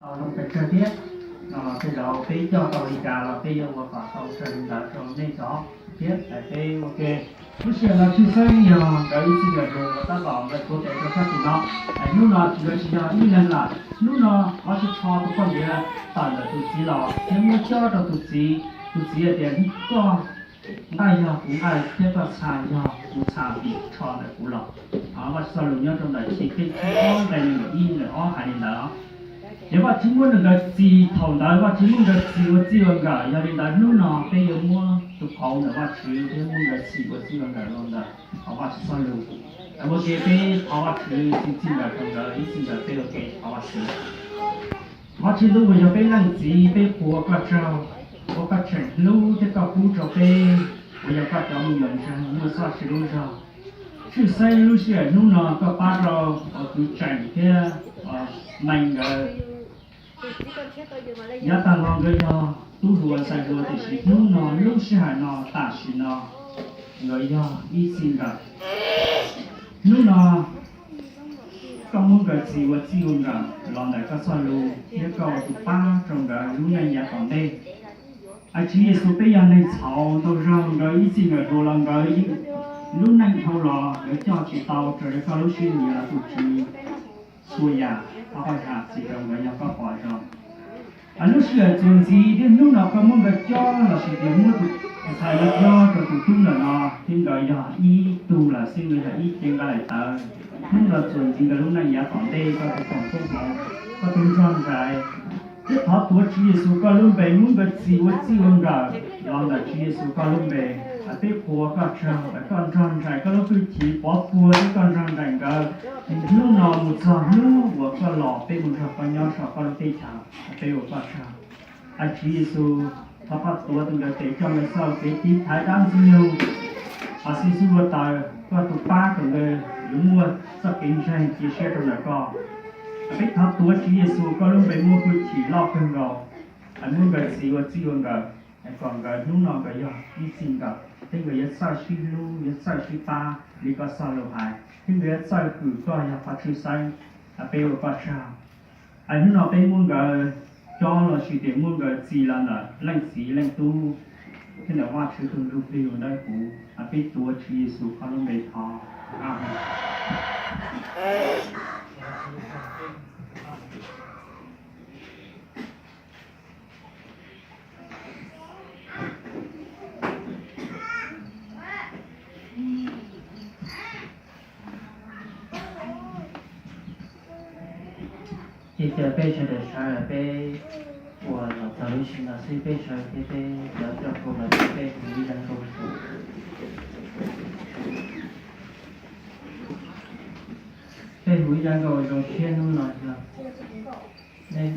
Tau zoo pes tsawg thiab, no los tej zaum peb coj tau li cas los peb yuav ua kom tau raws li ntawd rau nej cov thiab. Peb ua ke, lub sij hawm no tshwj xeeb yog nkawd ib txwm nkawd tus uas tab tom nkawd tuav tes rau sab tim no. Hnub no tsis, nkawd tsis yog ib leeg lawm, hnub no qhov tsis txho tus poj niam tawm ntawm tus txiv los thiab muab cob rau tus txiv. Tus txiv hais tias, koj nqaij yog kuv nqaij thiab koj txha yog kuv txha vim rho ntawm kuv los. Vaj Tswv txoj lus nyob rau ntawm Chiv Keeb tshooj ob nqe nees nkaum ib nees nkaum ob hais li ntawd. Ces Vaj Tswv muab nkawd txis thaum ntawd, Vaj Tswv muab nkawd txis ua txij ua nkawm. Yog li ntawd hnub no peb yuav muab tus qauv ntawm Vaj Tswv thiab muab nkawd txis ua txij ua nkawm los ntawm qhov Vaj Tswv txoj lus. Ua ke peb thov Vaj Tswv txij nkawm rau nkawd ib txij nkawm peb ua ke thov Vaj Tswv. Vaj Tswv ntuj uas yog peb leej txiv, peb qhuas koj tsaug, ua koj tseem hlub thiab koj pub rau peb uas yog koj cov me nyuam ntseeg muaj txoj sia lub zog. Tshwj xeeb lub sij hawm hnub no koj pab rau uas kwv tseem thiab me nkawd yav tag los nkawd yog tub hluas ntxhais hluas, tiam sis hnub no lub sij hawm no tam sim no nkawd yog ib txij nkawm. Hnub no koj muab nkawd txis ua txij ua nkawm los ntawm koj txoj lus thiab koj ua tus pab rau nkawd lub neej yav tom ntej. Au Tswv Yexus, peb yog neeg txhaum ntau zaug, nkawd ib txij nkawm hluas los nkawd lub neej dhau los nkawd coj tsis tau raws li koj lub siab nyiam los tus Tswv. Txhua yam thov koj zam txim rau nkawd yog koj pom zoo. Lub sij hawm txuas ntxiv thiab hnub no koj muab nkawd cob los sis tias muab tus ntxhais no cob rau tus tub ntawm no, thiab nkawd yog ib tug lawm xwb, nkawd yog ib cev nqaij daim tawv. Hnub no txuas ntxiv nkawd lub neej yav tom ntej koj tus foom koob hmoov, koj tus nrog nraim. Thiab thov tuav Tswv Yexus koj lub npe muab nkawd txis ua txij ua nkawm los ntawm Tswv Yexus koj lub npe. Peb qhuas koj tsaug uas koj nrog nraim koj lub hwj chim pov puag thiab koj nrog nraim nkawd hnub no mus txog hnub uas koj los peb mus nrog koj nyob saum koj lub teb chaws. Peb ua koj tsaug. Au Tswv Yexus, thov koj tuav tus nkawd tes coj nkawd txoj kev tiv thaiv dab ntxwg nyoog, ho xib xub luaj taws, koj tus pab kom nkawd yuav muaj txoj kev ntseeg cia siab rau ntawm koj. Peb thov tuav Tswv Yexus koj lub npe muaj hwj chim loj kawg nkaus, muab nkawd txis ua txij ua nkawm, kom nkawd hnub no nkawd yog ib txij nkawm thiab nkawd yuav txawj sib hlub, yuav txawj sib pab li koj txoj lus hais, thiab nkawd yuav txawj hwm koj yog qhov tshwj xeeb. Peb ua koj tsaug. Hnub no peb muab nkawd cob los sis tias muab nkawd txis los ntawm leej txiv leej tub thiab ntawm Vajtswv tus ntsuj plig uas dawb huv. Peb tuav Tswv Yexus koj lub npe thov. Ces caw peb sawv daws sawv, peb uas los txog lub sij hawm no xwb peb sawv thiab peb lawv coj hu lawv peb hu ib zaj nkauj. Peb hu ib zaj nkauj zoo siab hnub no yog nej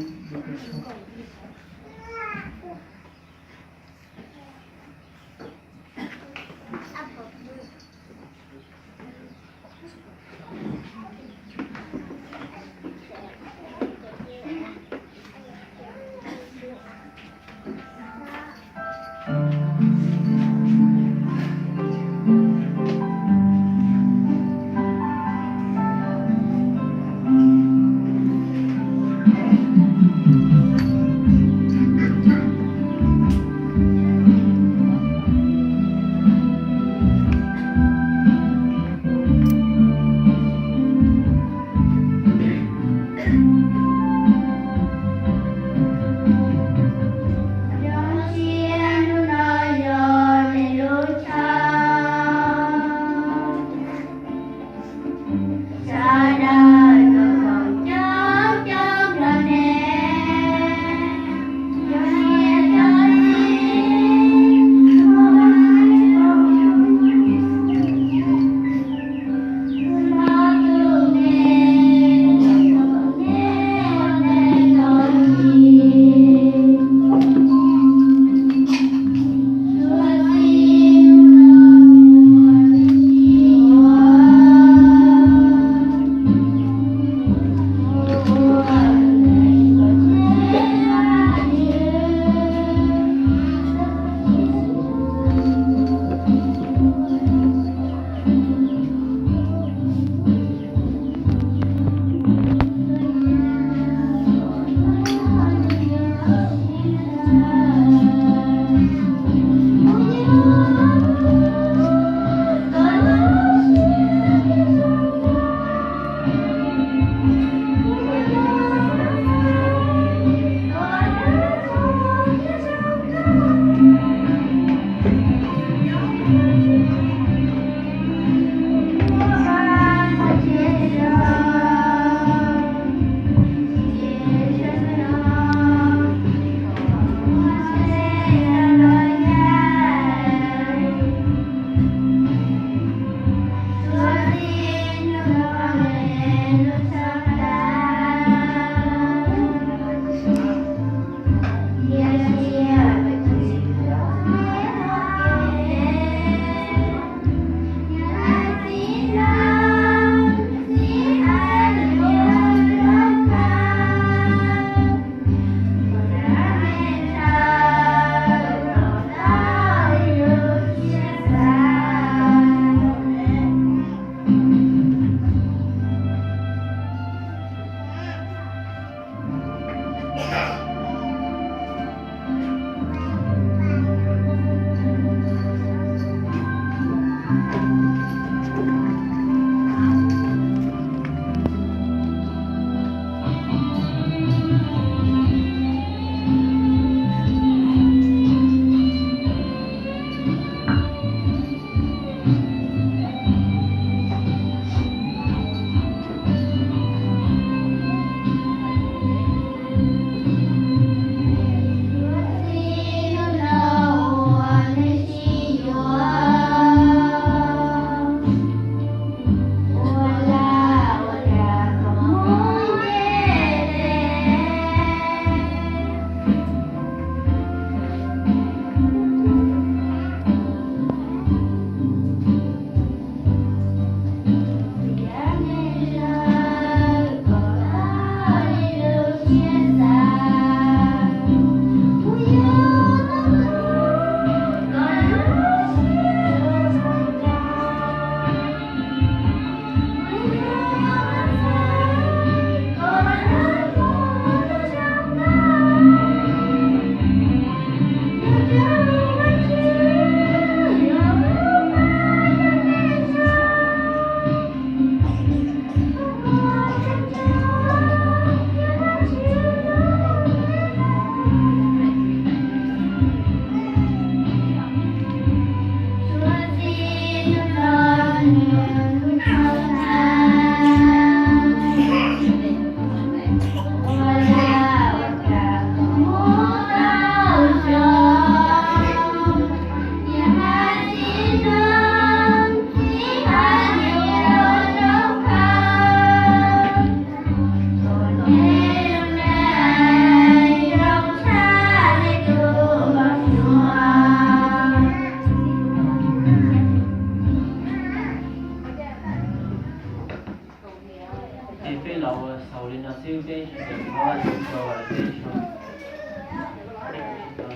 Es peb los ua xaus li no xwb, peb sawv daws thov Vajtswv tso peb tso.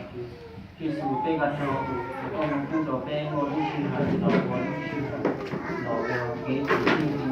Tswv Yexus, peb nqa tso tus koj muab pub rau peb muaj lub sij hawm los ua lub sij hawm los ua kev tsis txuj